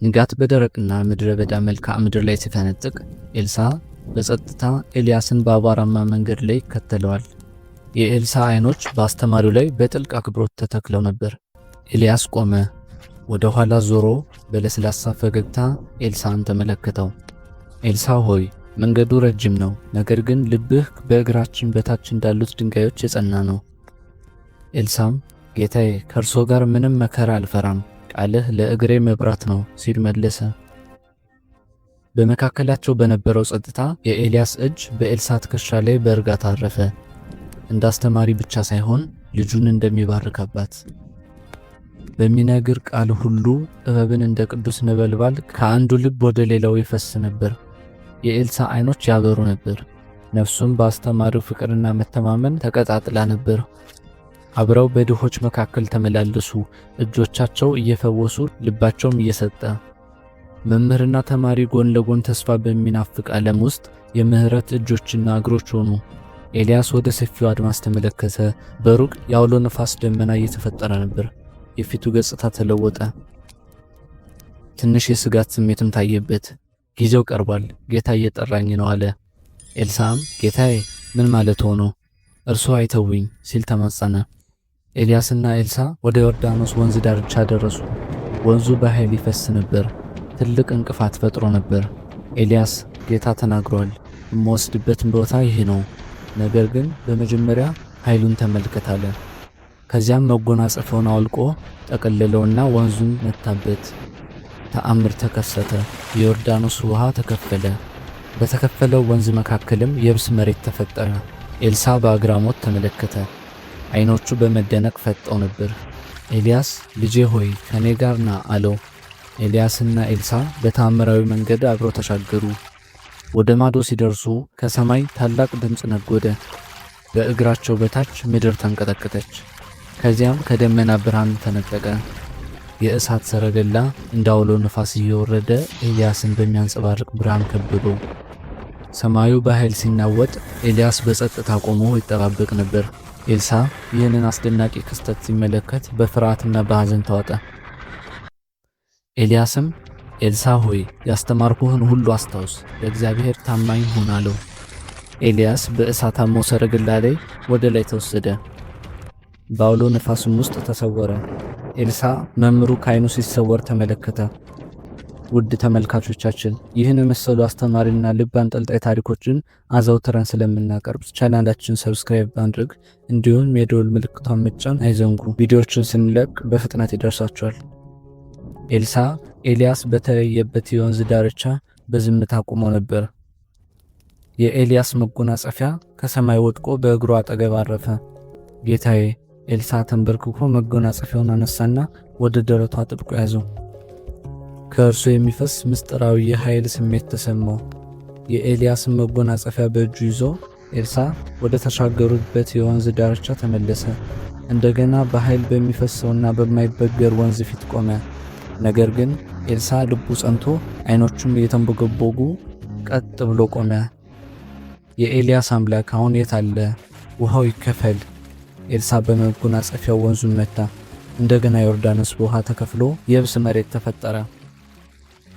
ንጋት በደረቅና ምድረ በዳ መልክዓ ምድር ላይ ሲፈነጥቅ፣ ኤልሳ በጸጥታ ኤልያስን በአቧራማ መንገድ ላይ ይከተለዋል። የኤልሳ ዓይኖች በአስተማሪው ላይ በጥልቅ አክብሮት ተተክለው ነበር። ኤልያስ ቆመ። ወደ ኋላ ዞሮ በለስላሳ ፈገግታ ኤልሳን ተመለከተው። "ኤልሳ ሆይ፣ መንገዱ ረጅም ነው፣ ነገር ግን ልብህ በእግራችን በታች እንዳሉት ድንጋዮች የጸና ነው።" ኤልሳም "ጌታዬ፣ ከእርሶ ጋር ምንም መከራ አልፈራም፣ ቃልህ ለእግሬ መብራት ነው" ሲል መለሰ። በመካከላቸው በነበረው ጸጥታ የኤልያስ እጅ በኤልሳ ትከሻ ላይ በእርጋታ አረፈ፣ እንደ አስተማሪ ብቻ ሳይሆን ልጁን እንደሚባርክ አባት። በሚነግር ቃል ሁሉ ጥበብን እንደ ቅዱስ ነበልባል ከአንዱ ልብ ወደ ሌላው ይፈስ ነበር። የኤልሳ ዓይኖች ያበሩ ነበር፣ ነፍሱም በአስተማሪው ፍቅርና መተማመን ተቀጣጥላ ነበር። አብረው በድሆች መካከል ተመላለሱ፣ እጆቻቸው እየፈወሱ ልባቸውም እየሰጠ። መምህርና ተማሪ ጎን ለጎን ተስፋ በሚናፍቅ ዓለም ውስጥ የምህረት እጆችና እግሮች ሆኑ። ኤልያስ ወደ ሰፊው አድማስ ተመለከተ። በሩቅ የአውሎ ነፋስ ደመና እየተፈጠረ ነበር። የፊቱ ገጽታ ተለወጠ። ትንሽ የስጋት ስሜትም ታየበት። "ጊዜው ቀርቧል፣ ጌታ እየጠራኝ ነው" አለ። ኤልሳም "ጌታዬ፣ ምን ማለት ሆኖ? እርሶ አይተውኝ" ሲል ተማጸነ። ኤልያስና ኤልሳ ወደ ዮርዳኖስ ወንዝ ዳርቻ ደረሱ። ወንዙ በኃይል ይፈስ ነበር። ትልቅ እንቅፋት ፈጥሮ ነበር። ኤልያስ "ጌታ ተናግሯል፣ የምወስድበት ቦታ ይህ ነው። ነገር ግን በመጀመሪያ ኃይሉን ተመልከት" አለ። ከዚያም መጎናጸፊያውን አውልቆ ጠቀለለውና ወንዙን መታበት። ተአምር ተከሰተ። የዮርዳኖስ ውሃ ተከፈለ። በተከፈለው ወንዝ መካከልም የብስ መሬት ተፈጠረ። ኤልሳ በአግራሞት ተመለከተ። ዓይኖቹ በመደነቅ ፈጠው ነበር። ኤልያስ "ልጄ ሆይ፣ ከኔ ጋር ና" አለው። ኤልያስና ኤልሳ በተአምራዊ መንገድ አብረው ተሻገሩ። ወደ ማዶ ሲደርሱ ከሰማይ ታላቅ ድምፅ ነጎደ። በእግራቸው በታች ምድር ተንቀጠቀጠች። ከዚያም ከደመና ብርሃን ተነጠቀ። የእሳት ሰረገላ እንደ አውሎ ነፋስ እየወረደ ኤልያስን በሚያንጸባርቅ ብርሃን ከበበው። ሰማዩ በኃይል ሲናወጥ ኤልያስ በጸጥታ ቆሞ ይጠባበቅ ነበር። ኤልሳ ይህንን አስደናቂ ክስተት ሲመለከት በፍርሃትና በሐዘን ተዋጠ። ኤልያስም "ኤልሳ ሆይ፣ ያስተማርኩህን ሁሉ አስታውስ፣ ለእግዚአብሔር ታማኝ ሁን" አለው። ኤልያስ በእሳታማው ሰረገላ ላይ ወደ ላይ ተወሰደ፣ በአውሎ ነፋስም ውስጥ ተሰወረ። ኤልሳ መምህሩ ከዓይኑ ሲሰወር ተመለከተ። ውድ ተመልካቾቻችን፣ ይህን የመሰሉ አስተማሪና ልብ አንጠልጣይ ታሪኮችን አዘውትረን ስለምናቀርብ ቻናላችን subscribe ማድረግ እንዲሁም የደወል ምልክቷን መጫን አይዘንጉ። ቪዲዮዎችን ስንለቅ በፍጥነት ይደርሳችኋል። ኤልሳ ኤልያስ በተለየበት የወንዝ ዳርቻ በዝምታ ቆሞ ነበር። የኤልያስ መጎናጸፊያ ከሰማይ ወድቆ በእግሩ አጠገብ አረፈ። "ጌታዬ።" ኤልሳ ተንበርክኮ መጎናጸፊያውን አነሳና ወደ ደረቱ አጥብቆ ያዘው። ከእርሱ የሚፈስ ምስጢራዊ የኃይል ስሜት ተሰማው። የኤልያስን መጎናጸፊያ በእጁ ይዞ ኤልሳ ወደ ተሻገሩበት የወንዝ ዳርቻ ተመለሰ። እንደገና በኃይል በሚፈሰውና በማይበገር ወንዝ ፊት ቆመ። ነገር ግን ኤልሳ ልቡ ጸንቶ፣ ዓይኖቹም እየተንቦገቦጉ ቀጥ ብሎ ቆመ። "የኤልያስ አምላክ አሁን የት አለ? ውሃው ይከፈል።" ኤልሳ በመጎናጸፊያው ወንዙን መታ። እንደገና ዮርዳኖስ በውሃ ተከፍሎ የብስ መሬት ተፈጠረ።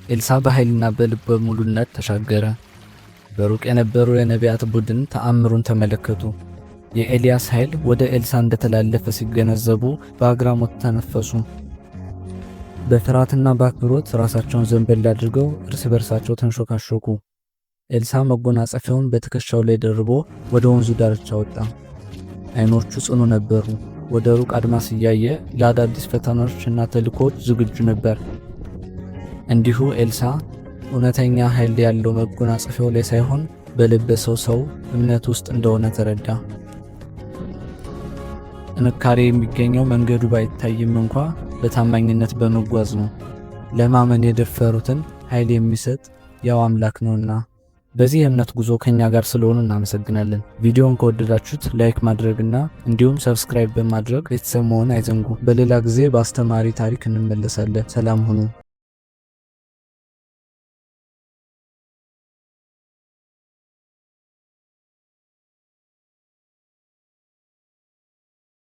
ኤልሳ በኃይልና በልበ ሙሉነት ተሻገረ። በሩቅ የነበሩ የነቢያት ቡድን ተአምሩን ተመለከቱ። የኤልያስ ኃይል ወደ ኤልሳ እንደተላለፈ ሲገነዘቡ በአግራሞት ተነፈሱ። በፍርሃትና በአክብሮት ራሳቸውን ዘንበል አድርገው እርስ በርሳቸው ተንሾካሾኩ። ኤልሳ መጎናጸፊያውን በትከሻው ላይ ደርቦ ወደ ወንዙ ዳርቻ ወጣ። ዓይኖቹ ጽኑ ነበሩ። ወደ ሩቅ አድማስ እያየ ለአዳዲስ ፈተናዎች እና ተልእኮዎች ዝግጁ ነበር። እንዲሁ ኤልሳ እውነተኛ ኃይል ያለው መጎናጸፊያው ላይ ሳይሆን በለበሰው ሰው እምነት ውስጥ እንደሆነ ተረዳ። ጥንካሬ የሚገኘው መንገዱ ባይታይም እንኳ በታማኝነት በመጓዝ ነው። ለማመን የደፈሩትን ኃይል የሚሰጥ ያው አምላክ ነውና። በዚህ የእምነት ጉዞ ከኛ ጋር ስለሆኑ እናመሰግናለን። ቪዲዮን ከወደዳችሁት like ማድረግና እንዲሁም subscribe በማድረግ ቤተሰብ መሆን አይዘንጉ። በሌላ ጊዜ በአስተማሪ ታሪክ እንመለሳለን። ሰላም ሁኑ።